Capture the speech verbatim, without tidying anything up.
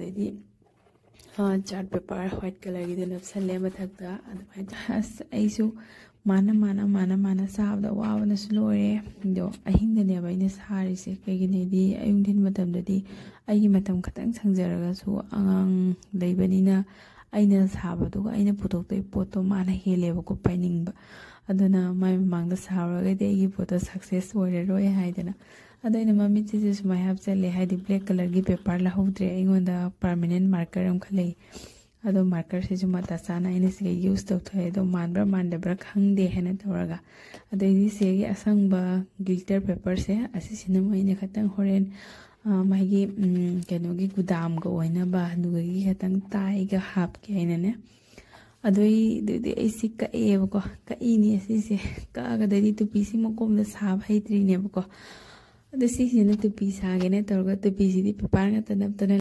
ꯍꯥꯏꯗꯤ chart paper white ꯀꯂꯔꯒꯤꯗꯣ ꯅꯞꯁꯜꯂꯦ ꯃꯊꯛꯇ꯫ ꯑꯗꯨꯃꯥꯏꯅ ꯇꯧ-, ꯑꯁ, ꯑꯩꯁꯨ ꯃꯥꯅ ꯃꯥꯅ ꯃꯥꯅ ꯃꯥꯅ ꯁꯥꯕꯗ ꯋꯥꯕꯅꯁꯨ ꯂꯣꯏꯔꯦ꯫ ꯑꯗꯣ ꯑꯍꯤꯡꯗꯅꯦꯕ ꯑꯩꯅ ꯁꯥꯔꯤꯁꯦ꯫ ꯀꯩꯒꯤꯅꯣꯗꯤ ꯑꯌꯨꯛ ꯅꯨꯡꯊꯤꯟ ꯃꯇꯝꯗꯗꯤ ꯑꯩꯒꯤ ꯃꯇꯝ ꯈꯛꯇꯪ ꯁꯪꯖꯔꯒꯁꯨ ꯑꯉꯥꯡ ꯂꯩꯕꯅꯤꯅ ꯑꯩꯅ ꯁꯥꯕꯗꯨꯒ ꯑꯩꯅ ꯄꯨꯊꯣꯛꯇꯣꯏ ꯄꯣꯠꯇꯣ ꯃꯥꯅ ꯍꯦꯜꯂꯦꯕꯀꯣ ꯄꯥꯏꯅꯤꯡꯕ꯫ ꯑꯗꯨꯅ ꯃꯥꯏ ꯃꯃꯥꯡꯗ ꯁꯥꯔꯨꯔꯒꯗꯤ ꯑꯩꯒꯤ ꯄꯣꯠꯇꯣ ꯁꯛꯁꯦꯁ ꯑꯣꯏꯔꯔꯣꯏ ꯍꯥꯏꯗꯅ꯫ ꯑꯗꯣ ꯑꯩꯅ ꯃꯃꯤꯠꯁꯤꯁꯨ ꯁꯨꯃꯥꯏꯅ ꯍꯥꯞꯆꯜꯂꯦ, ꯍꯥꯏꯗꯤ ꯕ꯭ꯂꯦꯛ ꯀꯂꯔꯒꯤ ꯄꯦꯄꯔ ꯂꯧꯍꯧꯗ꯭ꯔꯦ꯫ ꯑꯩꯉꯣꯟꯗ ꯄꯥꯔꯃꯦꯅꯦꯟ ꯃꯥꯔꯀꯔ ꯑꯃꯈꯛ ꯂꯩ꯫ ꯑꯗꯣ ꯃꯥꯔꯀꯔꯁꯤꯁꯨ ꯃꯇꯥ ꯆꯥꯅ ꯑꯩꯅ ꯁꯤꯒ ꯌꯨꯁ ꯇꯧꯊꯣꯛꯑꯦ꯫ ꯑꯗꯣ ꯃꯥꯟꯕ꯭ꯔꯥ ꯃꯥꯟꯗꯕ꯭ꯔꯥ ꯈꯪꯗꯦ ꯍꯥꯏꯅ ꯇꯧꯔꯒ꯫ ꯑꯗꯩꯗꯤ ꯁꯤꯒꯤ ꯑꯁꯪꯕ ꯒ꯭ꯂꯤꯇꯔ ꯄꯦꯄꯔꯁꯦ, ꯑꯁꯤꯁꯤꯅ ꯑꯃꯨꯛ ꯑꯩꯅ ꯈꯇꯪ ꯍꯣꯔꯦꯟ, ꯑ, ꯃꯥꯒꯤ, ꯎꯝ, ꯀꯩꯅꯣꯒꯤ ꯒꯨꯗꯥꯝꯒ ꯑꯣꯏꯅꯕ ꯑꯗꯨꯒꯒꯤ ꯈꯇꯪ ꯇꯥꯏꯒ ꯍꯥꯞꯀꯦ ꯍꯥꯏꯅꯅꯦ꯫ ꯑꯗꯨꯏꯗꯨꯗꯤ ꯑꯩꯁꯤ ꯀꯛꯑꯦꯕꯀꯣ꯫ ꯀꯛꯏꯅꯤ ꯑꯁꯤꯁꯦ꯫ ꯀꯛꯑꯒꯗꯤ ꯇꯨꯄꯤꯁꯤ ꯃꯀꯣꯝꯗ ꯁꯥꯕ ꯍꯩꯇ꯭ꯔꯤꯅꯦꯕꯀꯣ꯫ ꯑꯗꯣ ꯁꯤꯁꯤꯅ ꯇꯨꯄꯤ ꯁꯥꯒꯦꯅ ꯇꯧꯔꯒ ꯇꯨꯄꯤꯁꯤꯗꯤ ꯄꯦꯄꯔ ꯉꯥꯛꯇ ꯅꯞꯇꯅ